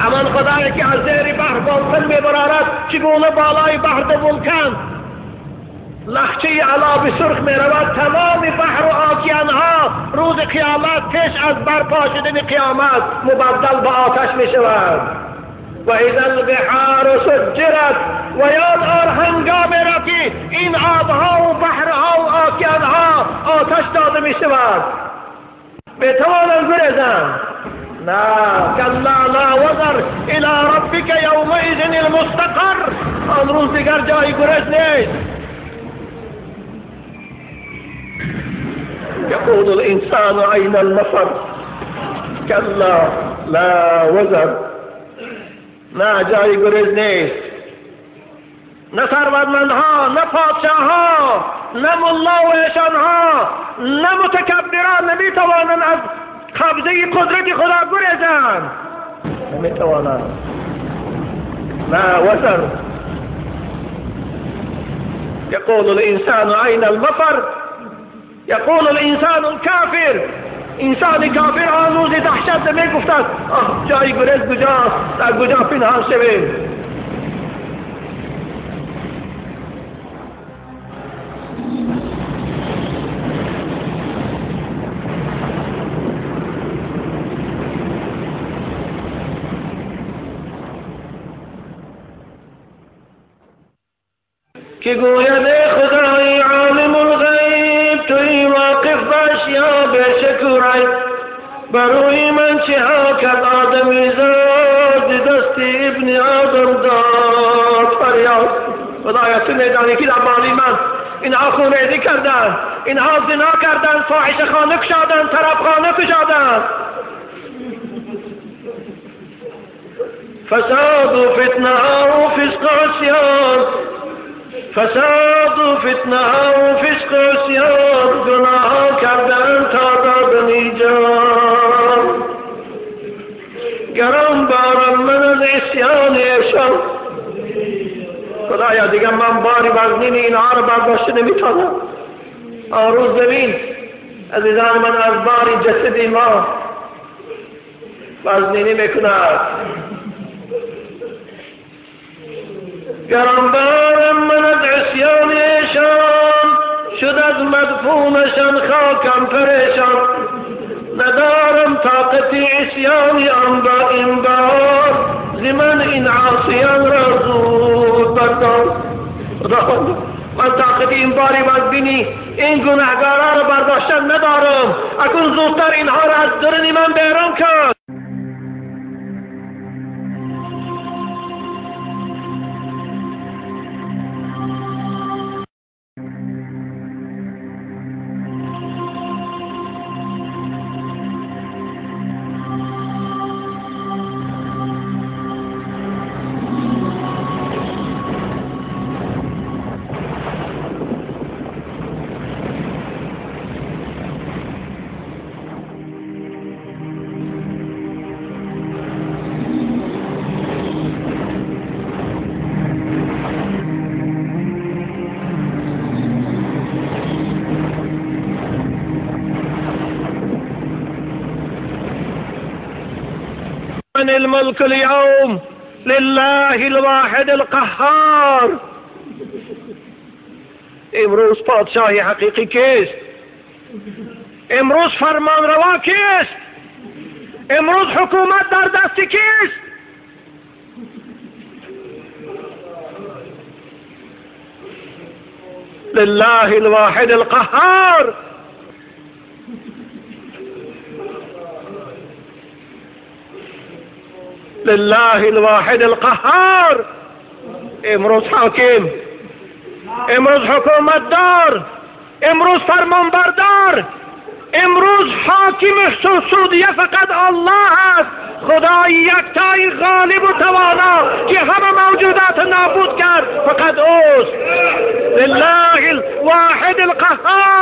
همان خدایی که از زیر بحر باطل میبرارد، چگونه بالای بحر دو ولکن لخچه علا سرخ میرود، تمام بحر و آکیانها روز قیامت پیش از برپا شدن قیامت مبدل به آتش میشود. و اذا البحار سجرت، و یاد آر هنگام را که این آبها و بحرها و آکیانها آتش داده میشود. میتوانند گریزند؟ نه. کلا لا وزر الی ربک یومئذ المستقر. آن روز دیگر جای گریز نیست. یقول الانسان این المفر، کلا لا وزر. نه جای گریز نیست. نه ثروتمندها، نه پادشاهها، نه ملا و ایشانها، نه متکبران نمیتوانند از قبضه قدرت خدا گریزند. نمیتوانند. لا وزر. یقول الانسان این المفر، یقول الانسان الكافر. انسان کافر آن روز دهشت میگفتند آه جای گریز کجاست، در کجا پنهان شویم. که گوید خدای عالم الغیب، توی واقف باش یا بی‌شک و ریب، بروی من چه ها کرد آدمی زاد، دست ابن آدم داد فریاد. خدایا تو میدانی که در مالی من اینها خونریزی کردند، اینها زنا کردند، فاحشه خانه کشادند، طرف خانه کشادند، فساد و فتنه و فسق و عصیان، فساد و فتنه و فسق و عصیان، گناه کردن تا دادن جان. گران بارم من از عصیان ایشان. خدایا دیگه من باری وزنین اینها رو برداشته نمیتونم. آن روز ببین عزیزان من، از باری جسد ما وزنینی میکند. گران بارم من از عصیان ایشان، شد از مدفونشان خاکم پریشان. ندارم طاقت عصیان آن با این بار، ز من این عاصیان را زود بردار. خداوند من طاقت این باری وزبینی این گناهگارا را برداشتن ندارم، اکنون زودتر اینها را از درون من بیرون کن. الملك اليوم لله الواحد القهار. امروز پادشاه حقیقی کیست؟ امروز فرمانروا کیست؟ امروز حکومت در دست کیست؟ لله الواحد القهار. لله الواحد القهار. امروز حاکم، امروز حکومت دار، امروز فرمانبردار، امروز حاکم سعودیه فقط الله است، خدای یکتای غالب و توانا که همه موجودات نابود کرد فقط اوست. لله الواحد القهار.